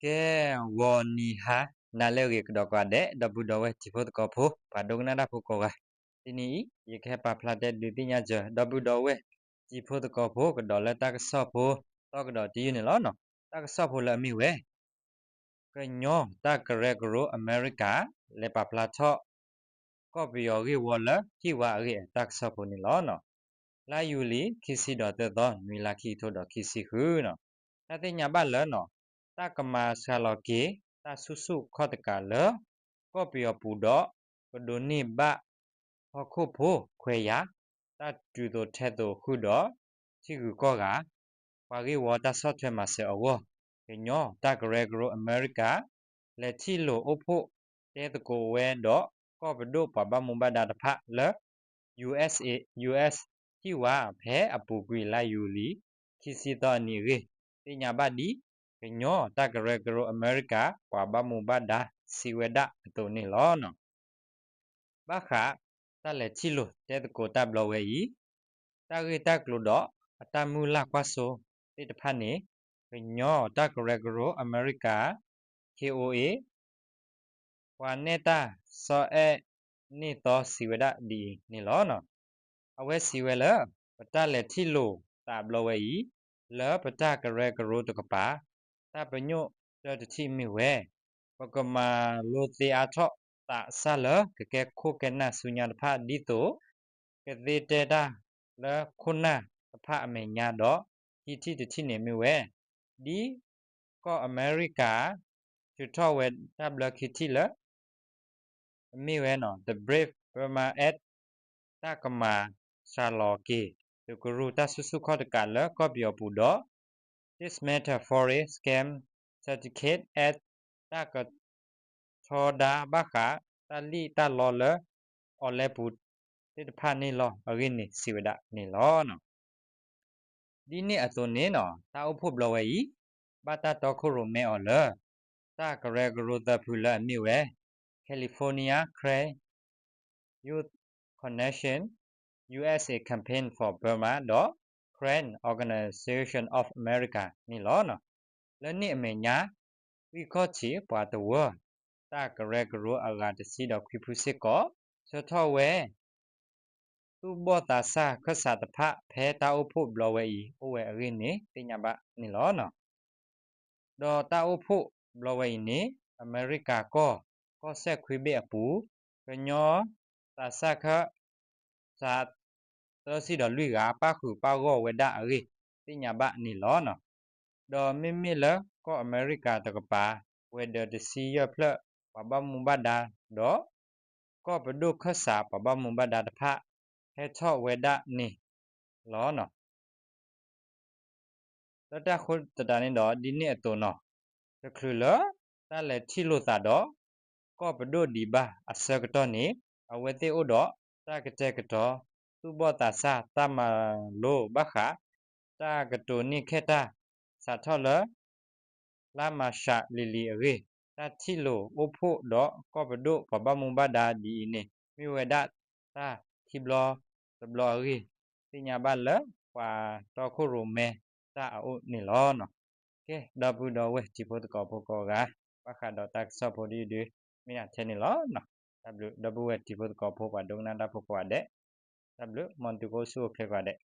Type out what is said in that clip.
ကဲ ဂီၤနံၤဟါနၤလၢအဂ့ၤကဒီးကိးဂၤဒဲး ဒီပုၢ်ဒီဝဲၢ်တံၤဖိသကိးဖိ ပှၤဒိကနၣ်တၢ်ဖိကိးဂၤ, တနံၤအံၤ ယကဟဲပာ်ဖျါတဲဒုးသ့ၣ်ညါစၢၤ ဒီပုၢ်ဒီဝဲၢ်တံၤဖိသကိးဖိ ကဒီးလၢတၢ်ကစီၣ်ဖိ သီကဒီးတယုၢ်န့ၣ်လီၤ. တၢ်ကစီၣ်ဖိလၢအမ့ၢ်ဝဲ ကညီတၢ်ကရၢကရိအမဲရကၤ လဲၤပာ်ဖျါထီၣ် ကီၢ်ပယီၤဂ့ၢ်ဝီလၢဟံၣ်ဝါအဂ့ၢ်အတၢ်ကစီၣ်ဖိန့ၣ်လီၤ. လါယူၤလံ ခံဆံဒီးသၢသီ နွံလါ ခံကထိဒီးခံဆံဃုန့ၣ်, တၢ်သ့ၣ်ညါဘၣ်လၢ တၢ်ကမၤစှၤလီၤက့ၤ တၢ်ဆူၣ်ဆူၣ်ခီၣ်တကးလၢ ကီၢ်ပယီၤပူၤဒီး ကဒိးန့ၢ်ဘၣ် ဟီၣ်ခိၣ်ဖိခွဲးယာ် တၢ်တုၤသိးထဲသိးဃုာ်ဒီး ထံဂုၤကီၢ်ဂၤ ပှၤဂ့ၢ်ဝီတၢ်ဆီၣ်ထွဲမၤစၢၤအဂီၢ်, ကညီတၢ်ကရၢကရိအမဲရကၤ လဲၤထံၣ်လိာ်အိၣ်ဖှိၣ်တဲသကိးဝဲဒီး ကီၢ်ပဒိၣ်ပှၤဘၣ်မူဘၣ်ဒါတဖၣ်လၢ ယူၢ်အ့း ယူၢ်အ့း ဟံၣ်ဝါဖဲအပူၤကွံာ်လါယူၤလံ ခံဆံသီအနံၤအဂ့ၢ် သ့ၣ်ညါဘၣ်ဒ် ကညီတၢ်ကရၢကရိအမဲရကၤ ပှၤဘၣ်မူဘၣ်ဒါစံးဝဲဒၣ်အသိးန့ၣ်လီၤ. ဘၣ်ဃးတၢ်လဲၤထံၣ်လိာ်တဲသကိးတၢ်ဘျီဝဲအံၤ, တၢ်ဂ့ၢ်တၢ်ကျိၤဒီးအတၢ်မုၢ်လၢ်ကွၢ်စိသ့ၣ်တဖၣ်န့ၣ်, ကညီတၢ်ကရၢကရိအမဲရကၤ ခ့အိၣ်အ့ၣ် ပှၤနဲၣ်တၢ်စီၤအဲၣ်န့ၢ်သီစံးဝဲဒၣ်ဒ်အံၤန့ၣ်လီၤ. အဝဲစံးဝဲလၢ ပတၢ်လဲၤထံၣ်လိာ်သးဘျီဝဲအံၤ လၢပတၢ်ကရၢကရိတကပၤ တၢ်ပညိၣ်တၢတထံၣ်မ့ၢ်ဝဲ ပကမၤလိသ့အါထီၣ်သးစၢ်လၢကကဲခိၣ်ကဲနၢ်ဆူညါတဖၣ်ဒ်သိး ကသ့တဲတၢ်လၢခိၣ်နၢ်တဖၣ်အမဲာ်ညါဒီး ခံထံၣ်တထံၣ်န့ၣ်မ့ၢ်ဝဲ ဒ်ကီၢ်အမဲရကၤ ထုးထီၣ်ဝဲတၢ်ဘျၢခံထံၣ်လၢ အမ့ၢ်ဝဲ The Brave Burma Act တၢ်ကမၤစှၤလီၤက့ၤ သုးကရူၢ်တၢ်ဆူၣ်ဆူၣ်ခီၣ်တကးလၢကီၢ်ပယီၤပူၤဒီး Dismantle Foreign Scam Certificate Act တၢ်ကထီဒါဘၣ်ဃး တၢ်လံၣ်တၢ်လီလၢ အီၤလဲပူၤသ့ၣ်တဖၣ်န့ၣ်လီၤအဂ့ၢ်န့ၣ် စံးဝဲဒၣ်န့ၣ်လီၤ. ဒ်န့ၣ်အသိးန့ၣ် တၢ်အိၣ်ဖှိၣ်ဘျီဝဲအံၤ ဘၣ်တၢ်တီခိၣ်ရိၣ်မဲအီၤလၢ တၢ်ကရၢကရိသၢဖုလၢအမ့ၢ်ဝဲ California Karen Youth Connection, ယူႇအႅတ်ႉသ်ဢေႇ Campaign for Burma ဒီး Karen Organization of America န့ၣ်လီၤ. လၢန့ၣ်အမဲာ်ညါ ဂံၢ်ခီၣ်ထံးပှၤတဝၢ တၢ်ကရၢကရိအဂၤတဆံဒီးခွံဖုစ့ၢ်ကီး ဆှၢထီၣ်ဝဲ သူၣ်ဘီၣ်သးစၢ်ခၢၣ်စးတဖၣ် ဖဲတၢ်အိၣ်ဖှိၣ်ဘျီဝဲအံၤ အိၣ်ဝဲအဂ့ၢ်န့ၣ် သ့ၣ်ညါဘၣ်န့ၣ်လီၤ. ဒီးတၢ်အိၣ်ဖှိၣ်ဘျီဝဲအံၤန့ၣ် အမဲရကၤကီၢ် ကီၢ်စဲၣ်ခွံဘ့ၣ်အပူၤ ကညီသးစၢ်ခၢၣ်စး သၢဆံဒီးလွံၢ်ဂၤ ပၣ်ဃုာ်ပၣ်ဂီၢ်ဝဲဒၣ်အဂ့ၢ် သ့ၣ်ညါဘၣ်န့ၣ်လီၤ. ဒီးမ့မ့ၢ်လၢကီၢ်အမဲရကၤတကပၤ ပှဲၤဒၢးတဆံယဲၢ်ဖျၢၣ် ပှၤဘၣ်မူဘၣ်ဒါဒီး ကီၢ်ပဒိၣ်ခၢၣ်စး ပှၤဘၣ်မူဘၣ်ဒါတဖၣ် ဟဲထီၣ်ဝဲဒၣ်န့ၣ်လီၤ. လၢတၢ်ဃိသတးန့ၣ်ဒီး ဒ်န့ၣ်အသိးနီၤ, တချုးလၢတၢ်လဲၤထံၣ်လိာ်သးဒီး ကီၢ်ပဒိၣ်ဒံးဘၣ်အဆၢကတီၢ်န့ၣ် အဝဲသ့ၣ်အိၣ်ဒီးတၢ်ကတဲာ်ကတီၤ သူၣ်ဘီၣ်သးစၢ်တၢ်မၤလိဘၣ်ဃး တၢ်ကတိၤန့ၢ်ခဲၣ်တၢ် စးထီၣ်လၢ လါမၤရှးလံၤလံၤအဂ့ၢ်, တၢ်ထံၣ်လိာ်အိၣ်ဖှိၣ်ဒီးကီၢ်ပဒိၣ်ပှၤဘၣ်မူဘၣ်ဒါဒ်အံၤန့ၣ် မ့ၢ်ဝဲဒၣ်တၢ်ခံဘျီတဘျီအဂ့ၢ် သ့ၣ်ညါဘၣ်လၢပှၤတီခိၣ်ရိၣ်မဲတၢ်အအိၣ်န့ၣ်လီၤ. ကဲ ဒီပုၢ်ဒီဝဲၢ်တံၤဖိသကိးဖိကိးဂၤ, ဘၣ်ဃးဒီးတၢ်ကစီၣ်ဖိတယုၢ်ဒုး မ့ၢ်ဒၣ်ထဲန့ၣ်လီၤ. တၢ်ဘျုး ဒီပုၢ်ဝဲၢ်တံၤဖိသကိးဖိ ပှၤဒိကနၣ်တၢ်ဖိကိးဂၤဒဲး, တၢ်ဘျုး မ်သုကအိၣ်ဆူၣ်အိၣ်ချ့ကိးဂၤဒဲး.